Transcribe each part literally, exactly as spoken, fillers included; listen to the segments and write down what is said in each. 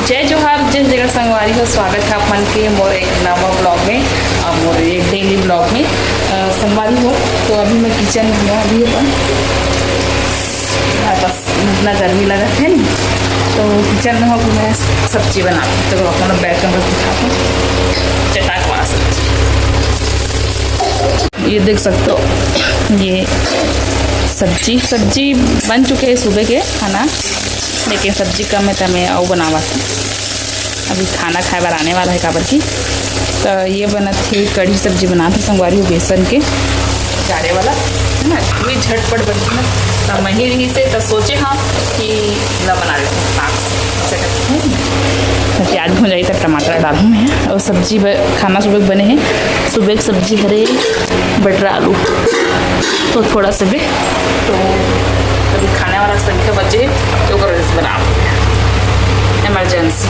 जय जोहार, जय जगत संगवारी हो, स्वागत है आप मन के मोर एक नवा ब्लॉग में, अ, मोर एक डेली ब्लॉग में। अ, संगवारी हो, तो अभी मैं किचन में हूँ, अभी अपन बस इतना गर्मी लगत है नहीं, तो किचन में हूँ, अभी मैं सब्जी बना, तो आप मन बैठ के बस दिखाता हूँ चटाक वाला सब्जी। ये देख सकते हो, ये सब्जी सब्जी बन चुके हैं सुबह के खाना, लेकिन सब्जी कम है, तो मैं अउ बनावत हूँ। अभी खाना खाए बर आने वाला है काबर की। तो ये बनत है, कढ़ी सब्जी बनात है संगवारी हो, बेसन के गारे वाला, है ना, ये झटपट बनती है। तो मैं ही रही से तो सोचे हाँ कि ला बना लेते हैं साग। तो प्याज भुंजाई तक टमाटर डालूँ मैं, और सब्जी ब-, खाना सुबह के बने हैं, सुबह की सब्जी हरे बटर आलू, तो थोड़ा सा भी, तो अभी खाने वाला संख्या बचे, तो ओकर वजह से बना इमरजेंसी।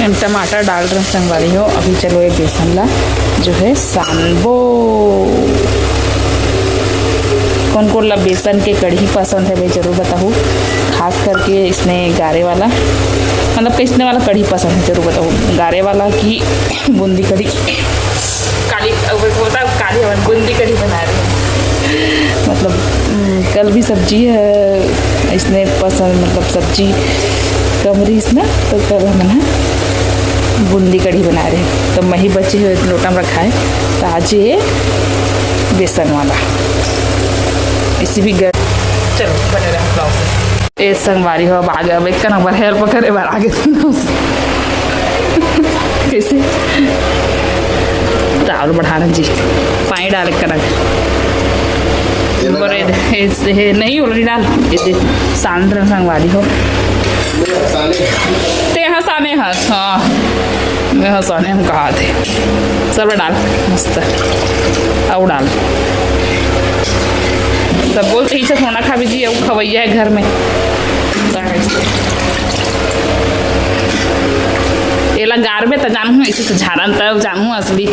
हम टमाटर डाल रहे हैं संगवारी हो। अभी चलो ये बेसन ला जो है सानबो। कौन कौन ला बेसन के कढ़ी पसंद है भाई, जरूर बताओ। खास करके इसने गारे वाला, मतलब किसने वाला कढ़ी पसंद है, जरूर बताओ। गारे वाला की बूंदी कढ़ी, काली, अब होता काली, हम बूंदी कढ़ी बना रहे हैं। मतलब, हम्म, कल भी सब्जी है, इसने पसंद, मतलब सब्जी कम रहीस ना, तो कल हमन ह बूंदी कढ़ी बना रहे हैं। तो मही बचे हुए लोटा में रखा है, तो आज ये बेसन वाला, इसी भी गर-, चलो बने रहे ब्लॉग में। ए संगवारी हो, अब आगे, अब एक नंबर हेल्प करे बर आगे। कैसे? चावल बढ़ाना जी, पानी डाल के रख। ये लगा। बड़े दे, ए, ए, नहीं, already डाल। ये दे, सांद्र संगवारी हो। मेरे साले। ते हंसाने हंस, हाँ। मैं हंसाने हम कहा थे। सब डाल, मस्त। अउ डाल। सब बोलते ही से सोना खा भी जी, अउ खवैया है घर में। एला गार में त जानहूँ, ऐसे से झारन तब जानहूँ असली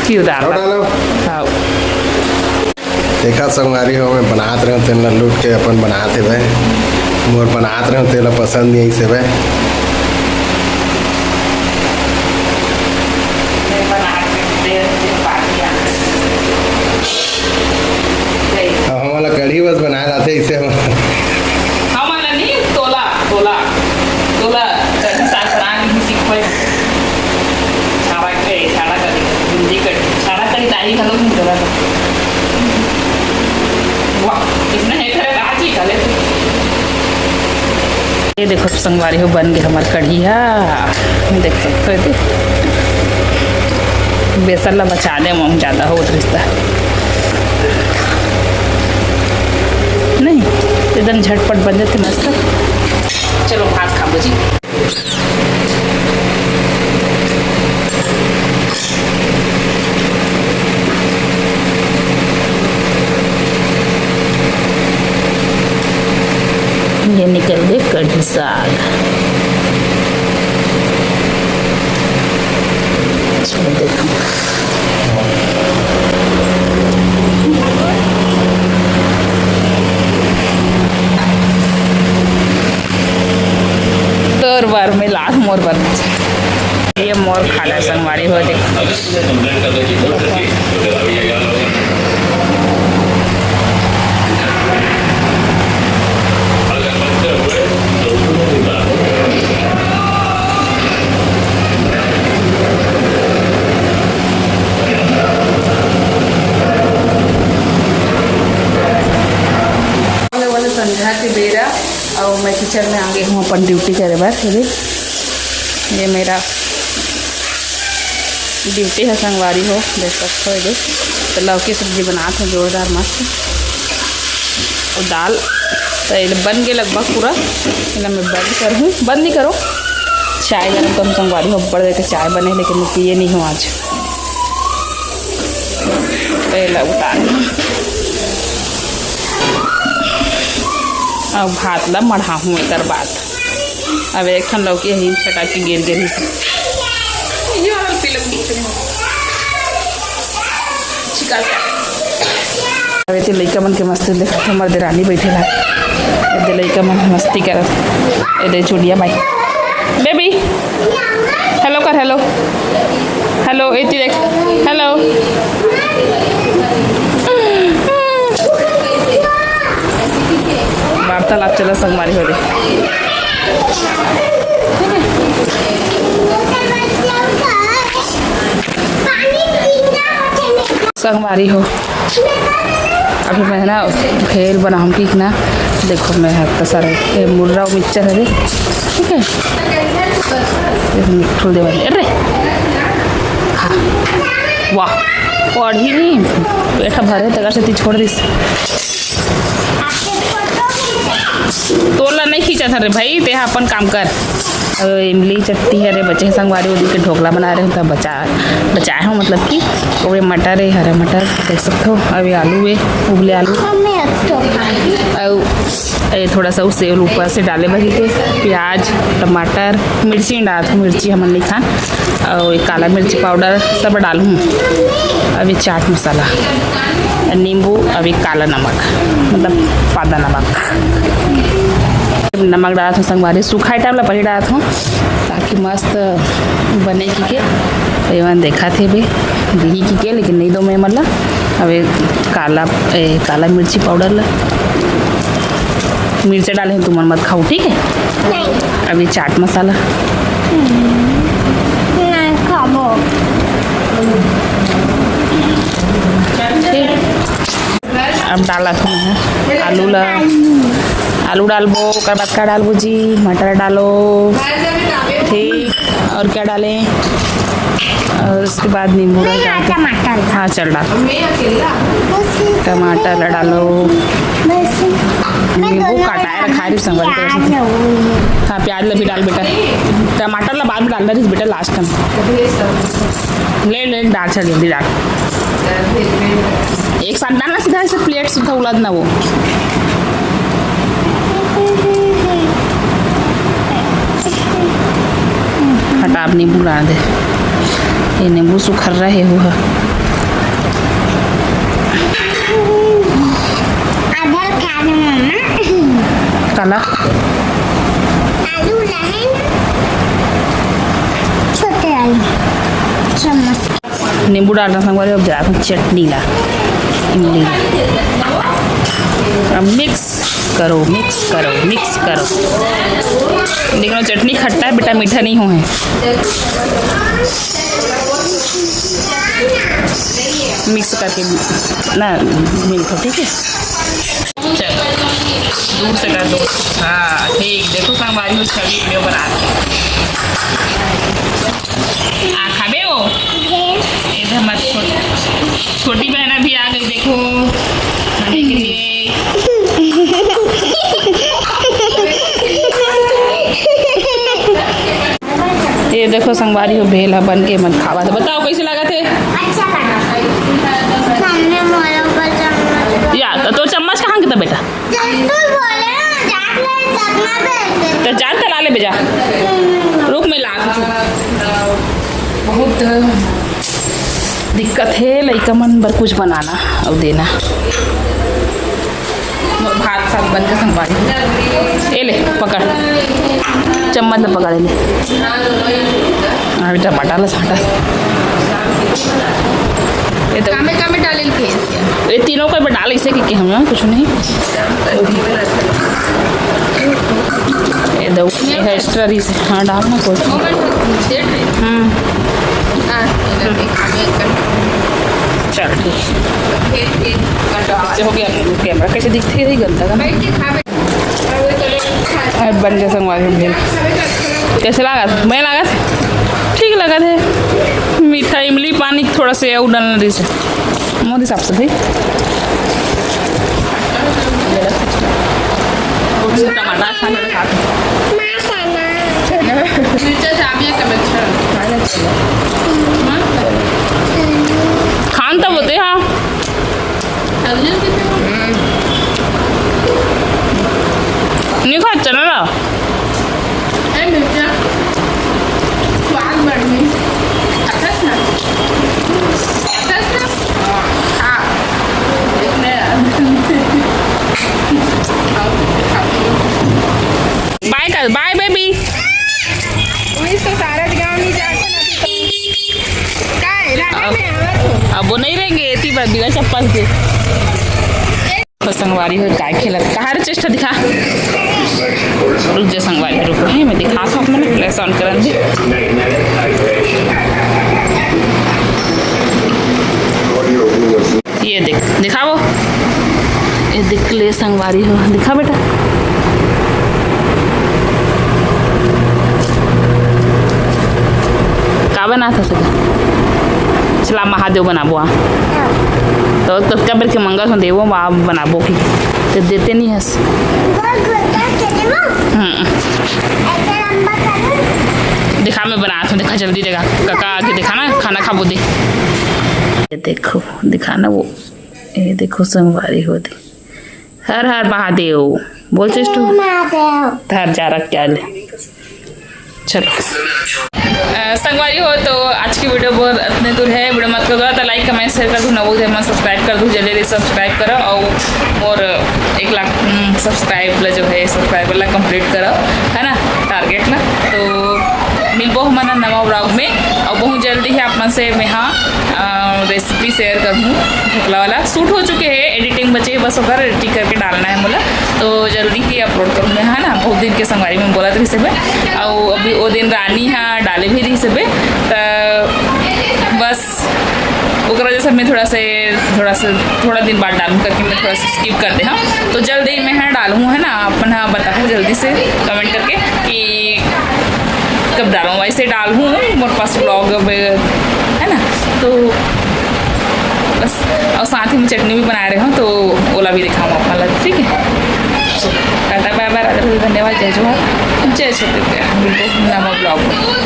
किरदार अउ ला। डालो। हाँ। देखा संगवारी हो, मैं बनात रहे तेन ला लूट के अपन बनात हे भाई। मोर बनात रहे तेला पसंद नहीं आइसे भाई। अब हमन ला कढ़ी बस बनाए जाथे, इसे हम हमन ला नहीं, तोला, तोला, तोला कढ़ी साग बना के ही सीखोए। छाड़ा के, छाड़ा कढ़ी, बूंदी कढ़ी, छाड़ा कढ़ी दाई घलो नहीं तोला तो। वाह, इसने है करे राजी घले। ये देखो संगवारी हो, बन गए हमार कढ़ी हा। देख सकते हो, ये बेसन ला बचा दे, हम ज्यादा हो रिश्ता नहीं, एकदम झटपट बन जाते मस्त। चलो भात खाबो जी। ये निकल गए कढ़ी साग। छोड़ देता हूँ। तोर बर में लाल मोर बर। ये मोर खाना संगवारी हो देख। वाले संध्या के बेरा, और मैं किचन में आगे हूँ अपन ड्यूटी करे बर। ये देख, ये मेरा ड्यूटी है संगवारी हो, देख सकते हो। ये देख, तो लौकी सब्जी बनात हूँ जोरदार मस्त, और दाल तो ये बन गए लगभग पूरा। इन्हें मैं बंद कर हूँ, बंद नहीं करो, चाय गरम करूँ संगवारी हो। बड़ देर के चाय बने, लेकिन मैं पिए नहीं हूँ आज। तेल उतार, अब भात ला मढ़ाहूँ एकर बाद। अब एक ठन लौकी ही छटा के गिर गिर। ये वाला पीला चिका। अब एती लइका मन के मस्ती देखा, हमर देरानी बैठे ला। ए दे लइका मन मस्ती करत। ए दे चुड़िया भाई। बेबी, हेलो कर, हेलो। हेलो, एती देख। हेलो। वार्तालाप चला संगवारी हो रे। संगवारी हो, अभी मैं ना भेल बनाऊँ ठीक ना। देखो मैं हफ्ता सारा ये मुर्रा मिक्सचर है, ठीक है। ये मिट्ठू देवा, अरे हाँ। वाह, पढ़ी नहीं, पेट भरे तक से छोड़ दिस। तोला नहीं खींचा था रे भाई, ते अपन काम कर। अउ इमली चटनी हरे बचे हे संगवारी, ओदी के ढोकला बना रहे हो, तब बचा, बचाए हो, मतलब कि ओमे मटर हे, हरा मटर देख सकते हो, अभी आलू हे, उबले आलू, अउ ए थोड़ा सा सेव ऊपर से डाले बर के प्याज, टमाटर, मिर्ची डालत हो, मिर्ची हमन नहीं खान, अउ काला मिर्ची पाउडर सब डालहूँ। अभी चाट मसाला, नींबू, अभी काला नमक, मतलब पादा नमक। नमक डालत हूँ संगवारी, सूखा आइटम ला पहले डालत हूँ ताकि मस्त बने की के। एमन देखा थे बे, दिही की के, लेकिन नहीं दो मैं मतलब। अबे काला, ए, काला मिर्ची पाउडर ला, मिर्चा डाले हैं, तुमन मत खाओ, ठीक है? नहीं। अभी चाट मसाला। नहीं खाबो। ठीक। अब डालत हूँ मैं आलू ला। आलू डालबो, ओकर बाद का डालबो जी? मटर डालो। ठीक, और क्या डालें? और उसके बाद नींबू डाल, डाल के। टमाटर। हाँ, चल डाल। बस। टमाटर ला डालो। बस। मैं नींबू दोनों काटाए रखा रही संगवारी, प्याज। हाँ, प्याज ला भी डाल बेटा। टमाटर ला बाद में डालना रही बेटा, लास्ट में। ले, ले, डाल, चल जल्दी डाल। एक साथ डालना सीधा, ऐसे प्लेट सीधा उलट ना वो। हटा, अब नींबू डाल दे। ये नींबू सुखर रहे हुआ। आधा खा लो मम्मा। काला? आलू ला है ना, छोटे आलू, चम्मच। नींबू डालना संगवारी, अब डालत हूँ चटनी ला, इमली ला। अब मिक्स करो, मिक्स करो, मिक्स करो। देखो चटनी खट्टा है बेटा, मीठा नहीं हो है। मिक्स करके ना मिल को, ठीक है। चलो, दूर से कर दो। हाँ, ठीक। देखो संगवारी हो, छवि वीडियो बना रही है। आ खाबे हो? इधर मत, छोटी, छोटी बहन अभी आ गई, देखो, खाने के लिए। ये देखो संगवारी हो, भेल ह बन के मन खावा था। बताओ कैसे लगा थे? अच्छा लगा। मम्मी मोला ऊपर चम्मच। या तो, तो चम्मच कहाँ के था बेटा? जब तू बोले ना, जात ले, तब ना भेज दे। तो जान तला ले बेजा। हम्म। रुक, मैं ला कुछ। बहुत दिक्कत है लइका मन बर कुछ बनाना अउ देना। भात साग बन के संगवारी। ए ले, पकड़। चम्मच ले पकड़ ले। अभी टमाटर ला छांटा। ये तो कामे, कामे डाले के ये तीनों को डाल इसे कि, कि हम ना कुछ नहीं। ये दो, ये है extra रीस। हाँ, डाल ना कोई। हम्म। चल, ठीक। ये हो गया कैमरा, कैसे दिखते ही गंदा का ना। अब बन गया संगवारी भेल। कैसे लागत? मैं लागत? ठीक लागत है। मीठा इमली पानी थोड़ा से अउ डालना रही से। मोदी साहब से भाई। टमाटर अच्छा लगा। खान तब होते हाँ। नहीं खा चला ना। ए मिर्चा, स्वाद बढ़नी। अच्छा ना? अच्छा ना? हाँ। इतने। बाय कर, बाय बेबी। पुलिस तो सारा गांव नहीं जाता ना, तो काय राह में आवत हो। अब वो नहीं रहेंगे, एती बर बिना चप्पल के। तो संगवारी हो, काय खेलत, कहाँ रे चेष्टा दिखा। रुक जा संगवारी, रुको, हे मैं दिखा सकता हूँ, प्ले ऑन करन दे। ये देख, दिखाओ। ये देख ले संगवारी हो, दिखा बेटा। का बनात हस गा? चला महादेव बनाबो आ। तो कतका बेर के मंगत हों देवो, अब बनाबो कि ते देते नहीं हस। हम्म। दिखा, मैं बनात हूँ, दिखा जल्दी, देखा काका आगे, दिखा ना, खाना खाबो दे। ये देखो, दिखा ना वो, ये देखो संगवारी हो दे। हर हर महादेव बोल चेष्टा। हर जा रख क्या ले। चलो। अ, संगवारी हो, तो आज की वीडियो बहुत इतने दूर है। वीडियो मत कर दो तो लाइक, कमेंट, शेयर कर दो, नवो धर्म सब्सक्राइब कर दो, जल्दी जल्दी सब्सक्राइब करो और, और एक लाख, हम्म, सब्सक्राइब ला जो है, सब्सक्राइबर ला कंप्लीट करो, है ना, टारगेट ला। तो मिलबो हमन नवा व्लॉग में और बहुत जल्दी ही आप मन से मैं हाँ, अ, रेसिपी शेयर करहूँ। ढोकला वाला शूट हो चुके हैं, एडिटिंग बचे है बस, ओकर एडिटिंग करके डालना है मोला, तो जल्दी ही अपलोड करूँ मैं, है ना। बहुत दिन के संगवारी में बोलत रहिस हे, और अभी वो दिन रानी हा डाले भी रहिस हे, त बस ओकर वजह से मैं थोड़ा से, थोड़ा से, थोड़ा दिन बाद डालूँ करके मैं थोड़ा सा स्किप कर दे। हाँ, तो जल्दी मैं हाँ डालूँ, है ना, अपन हाँ बताओ जल्दी से कमेंट करके कि कब डालूँ। वैसे डालूँ, मोर पास व्लॉग अब, है ना, तो बस। और साथ ही में चटनी भी बनाए रहे हूँ, तो ओला भी दिखाऊँ आप मतलब, ठीक है। टाटा बाय बाय, राधे राधे, धन्यवाद, जय जोहार, जय छत्तीसगढ़। मिलते हैं नवा व्लॉग में।